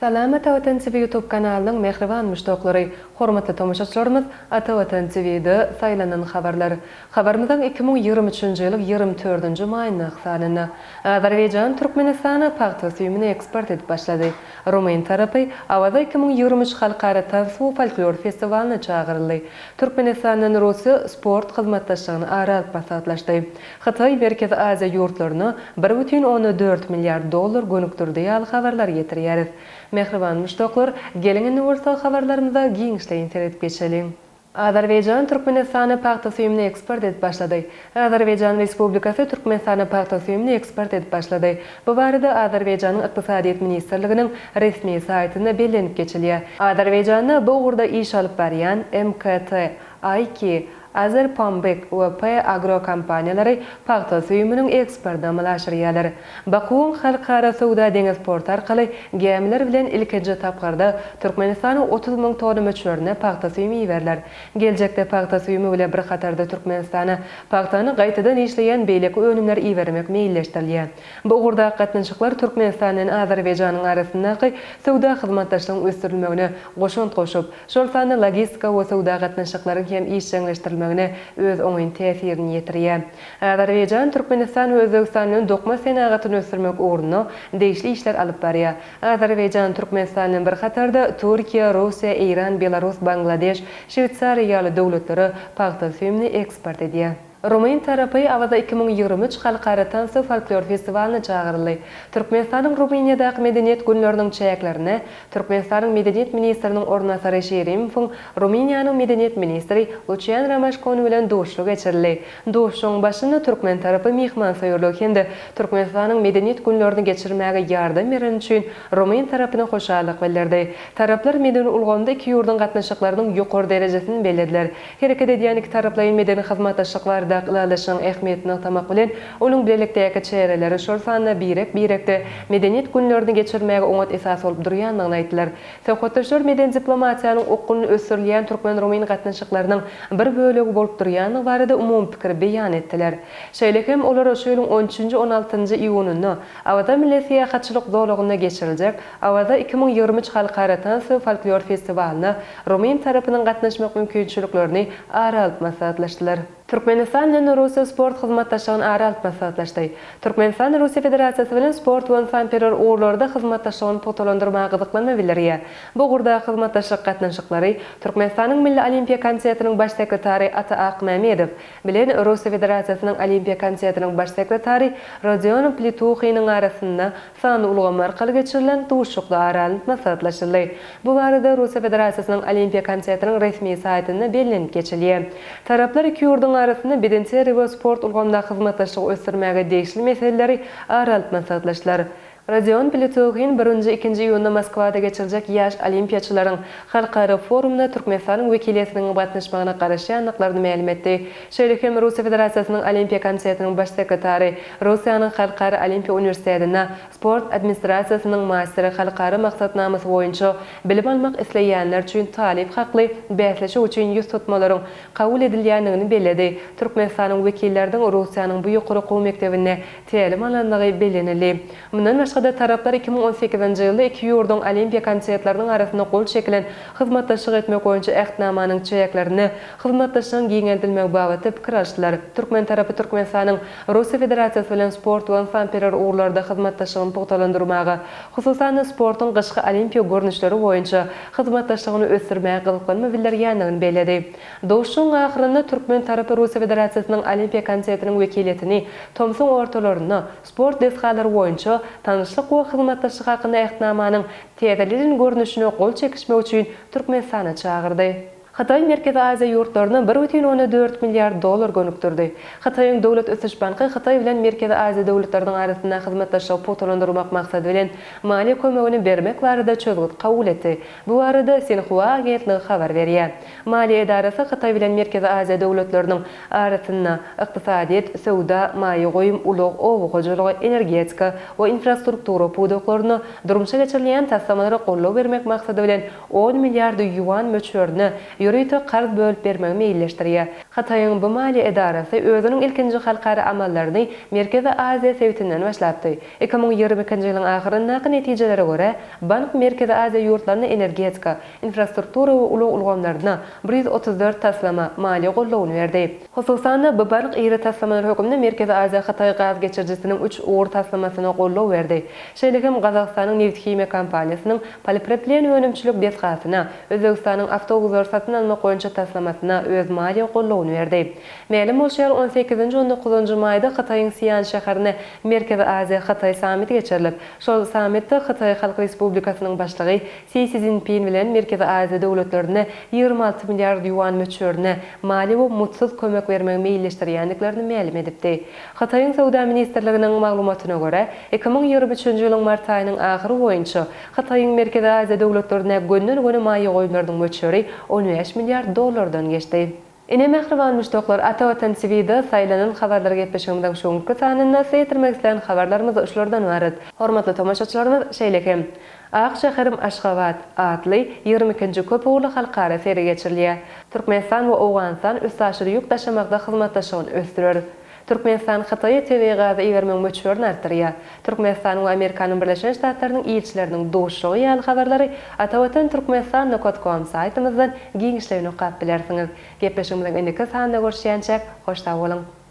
Salam Ata Watan TV YouTube kanalynyň mähriban muşdaklary! Hormatly tomaşaçylarymyz Ata Watan TV-de saýlanan habarlar. Habarymyzyň 2023-nji ýylyň 24-nji maýyndaky sanynda. Azerbaýjan Türkmenistana pagta süýümini eksport edip başlady. Rumyn tarapy Awaza 2023 halkara tans we folklor festiwalyna çagyryldy. Türkmenistandan Russiýa sport hyzmatdaşlygyny ara alyp maslahatlaşdy. Hytaý Merkezi Aziýa ýurtlaryna bir bütin onda dört milliard dollar gönükdirdi ýaly habarlary getirýäris. Mähriban muşdaklar, geliň indi bolsa habarlarymyza giňişleýin seredip geçeliň. Azerbaýjan Türkmenistana pagta süýümini eksport edip başlady. Azerbaýjan Respublikasy Türkmenistana pagta süýümini eksport edip başlady. Bu barada Azerbaýjanyň Ykdysadyýet ministrliginiň resmi saýtynda bellenip geçilýär. Azerbaýjanda bu ugurda iş alyp barýan MKT, IK, Azerpambik we P Agro kompaniýalary pagta süýüminiň eksportyny amala aşyrýarlar. Bakuwyň Halkara söwda deňiz porty arkaly gämiler bilen ilkinji tapgyrda Türkmenistana 30 müň tonna möçberinde pagta süýümi iberiler. Geljekde pagta süýümi bilen bir hatarda Türkmenistana pagtany gaýtadan işleýän beýleki önümleri ibermek meýilleşdirilýär. Bu ugurdaky gatnaşyklar Türkmenistan bilen Azerbaýjanyň arasyndaky söwda hyzmatdaşlygyň ösdürilmegine goşant goşup, şol sanda logistika we söwda gatnaşyklaryň hem işjeňleşdirilmegine öz oňyn täsirini ýetirýär. Azerbaýjan Türkmenistan we Özbegistan bilen dokma senagatyny ösdürmek ugrunda degişli işler alyp barýar. Azerbaýjan Türkmenistan bilen bir hatarda Türkiýe, Russiýa, Eýran, Belarus, Bangladeş, Şweýsariýa ýaly döwletlere pagta süýümini eksport edýär. Rumyn tarapy Awaza 2023 halkara tans we folklor festiwalyna çagyryldy. Türkmenistanyň Rumyniýadaky Medeniýet günleriniň çäklerinde Türkmenistanyň medeniýet ministriniň orunbasary Şirimowyň Rumyniýanyň medeniýet ministri Luçian Romaşkon bilen duşuşygy geçirildi. Duşuşygyň başynda türkmen tarapy myhmansöýerligi hem-de Türkmenistanyň Medeniýet günlerini geçirmäge ýardam bereni üçin rumyn tarapyna hoşallyk bildirdi. Taraplar medeni ulgamda iki ýurduň gatnaşyklarynyň ýokary derejesini bellediler. Hereket edýän ikitaraplaýyn medeni hyzmatdaşlyk baradaky ylalaşygyň ähmiýetini nygtamak bilen, onuň bilelikdäki çäreleri, şol sanda birek-birekde Medeniýet günlerini geçirmäge oňat esas bolup durýandygyny aýtdylar. Söhbetdeşler medeni diplomatiýanyň okgunly ösdürilýän türkmen-rumyn gatnaşyklarynyň bir bölegi bolup durýandygy barada umumy pikiri beýan etdiler. Şeýle hem olar şu ýylyň on üçünji, on altynjy iýunynda Awaza milli syýahatçylyk zolagynda geçiriljek Awaza 2023 halkara tans we folklor festiwalyna rumyn tarapynyň gatnaşmak mümkinçiliklerini ara alyp maslahatlaşdylar. Türkmenistan bilen Russiýa sport hyzmatdaşlygyny ara alyp maslahatlaşdy. Türkmenistan Russiýa Federasiýasy bilen sport we ynsanperwer ugurlarda hyzmatdaşlygyny pugtalandyrmaga gyzyklanma bildirýär. Bu ugurdaky hyzmatdaşlyk gatnaşyklary Türkmenistanyň Milli Olimpiýa komitetiniň Baş sekretary Ata Akmämmedow bilen Russiýa Federasiýasynyň Olimpiýa komitetiniň Baş sekretary Rodion Plituhiniň arasynda sanly ulgam arkaly geçirilen duşuşykda ara alnyp maslahatlaşyldy. Bu barada Russiýa Federasiýasynyň Olimpiýa komitetiniň resmi saýtynda bellenip geçilýär. Taraplar iki ýurduň arasynda bedenterbiýe we sport ulgamyndaky hyzmatdaşlygy ösdürmäge degişli meseleleri ara alyp maslahatlaşdylar. Rodion Plituhin birinji, ikinji iýunda Moskwada geçiriljek Ýaş olimpiýaçylaryň halkara forumyna Türkmenistanyň wekiliýetiniň gatnaşmagyna garaşýandyklaryny mälim etdi. Şeýle hem Russiýa Federasiýasynyň Olimpiýa komitetiniň baş sekretary, Russiýanyň Halkara Olimpiýa uniwersitetinde sport administrasiýasynyň masteri halkara maksatnamasy boýunça bilim almak isleýänler üçin talyp hakly bäsleşik üçin ýüz tutmalaryň kabul edilýändigini belledi. Türkmenistanyň wekilleriniň Russiýanyň bu ýokary okuw mekdebinde tälim alandygy bellenildi. Mundan başga-da, taraplar 2018-nji ýylda iki ýurduň Olimpiýa komitetleriniň arasynda gol çekilen hyzmatdaşlyk etmek boýunça Ähtnamanyň çäklerinde hyzmatdaşlygyň giňeldilmegi babatda pikir alyşdylar. Türkmen tarapy Türkmenistanyň Russiýa Federasiýasy bilen sport we ynsanperwer ugurlarda hyzmatdaşlygyny pugtalandyrmaga, hususan-da, sportuň gyşky olimpiýa görnüşleri boýunça hyzmatdaşlygyny ösdürmäge gyzyklanma bildirýändigini belledi. Duşuşygyň ahyrynda türkmen tarapy Russiýa Federasiýasynyň Olimpiýa komitetiniň wekiliýetini tomsuň ortalarynda sport desgalary boýunça tanyşlyk we hyzmatdaşlyk hakynda Ähtnamanyň täzelenen görnüşine gol çekişmek üçin Türkmenistana çagyrdy. Hytaý Merkezi Aziýa ýurtlaryna bir bütin onda dört milliard dollar gönükdirdi. Hytaýyň Döwlet ösüş banky Hytaý bilen Merkezi Aziýa döwletleriniň arasynda hyzmatdaşlygy pugtalandyrmak maksady bilen maliýe kömegini bermek barada çözgüt kabul etdi. Bu barada Sinhua agentligi habar berýär. Maliýe edarasy Hytaý bilen Merkezi Aziýa döwletleriniň arasynda ykdysadyýet, söwda, maýa goýum, ulag, oba hojalygy, energetika we infrastruktura pudaklarynda durmuşa geçirilýän taslamalara goldaw bermek maksady bilen on milliard ýuan möçberinde. ýörite karz bölüp bermegi meýilleşdirýär. Hytaýyň bu maliýe edarasy özüniň ilkinji halkara amallaryny Merkezi Aziýa sebitinden başlapdy. 2022-nji ýylyň ahyryndaky netijelere görä, bank Merkezi Aziýa ýurtlarynda energetika, infrastruktura we ulag ulgamlarynda 134 taslama maliýe goldawyny berdi. Hususan-da, bu bank iri taslamalar hökmünde Merkezi Aziýa-Hytaý gaz geçirijisiniň üç ugur taslamasyna goldaw berdi. Şeýle hem Gazagystanyň nebit-himiýa kompaniýasynyň polipropilen önümçilik desgasyna, Özbegistanyň awtobuslary satyn almak boýunça taslamasyna öz maliýe goldawyny berdi. Mälim bolşy ýaly, on sekizinji-on dokuzynjy maýda Hytaýyň Sian şäherinde Merkezi Aziýa-Hytaý sammiti geçirilip, şol sammitde Hytaý Halk Respublikasynyň Başlygy Si Szinpin bilen Merkezi Aziýa döwletlerine 26 milliard ýuan möçberinde maliýe we muzdsuz kömek bermegi meýilleşdirýändiklerini mälim edipdi. Hytaýyň Söwda ministrliginiň maglumatyna görä, 2023-nji ýylyň mart aýynyň ahyry boýunça Hytaýyň Merkezi Aziýa döwletlerine gönden-göni maýa goýumlarynyň möçberi 15 milliard dollardan geçdi. Ine mähriban muşdaklar Ata Watan TV-de saýlanan habarlar gepleşigimiziň şu günki sanynda size ýetirmek islän habarlarymyz şulardan ybarat. Hormatly tomaşaçylarymyz şeýle hem Ak şäherim Aşgabat atly ýigrimi ikinji köp ugurly halkara sergi geçirilýär. Türkmenistan we Owganystan üstaşyr ýük daşamakda hyzmatdaşlygyny ösdürer. Türkmenistan Hytaýa tebigy gazy ibermegiň möçberini artdyrýar. Türkmenistanyň we Amerikanyň Birleşen Ştatlarynyň ilçileriniň duşuşygy ýaly habarlary Atavatan Türkmenistan nokat kom saýtymyzdan giňişleýin okap bilersiňiz. Gepleşigimiziň indiki sanynda görüşýänçäk, hoş sag boluň!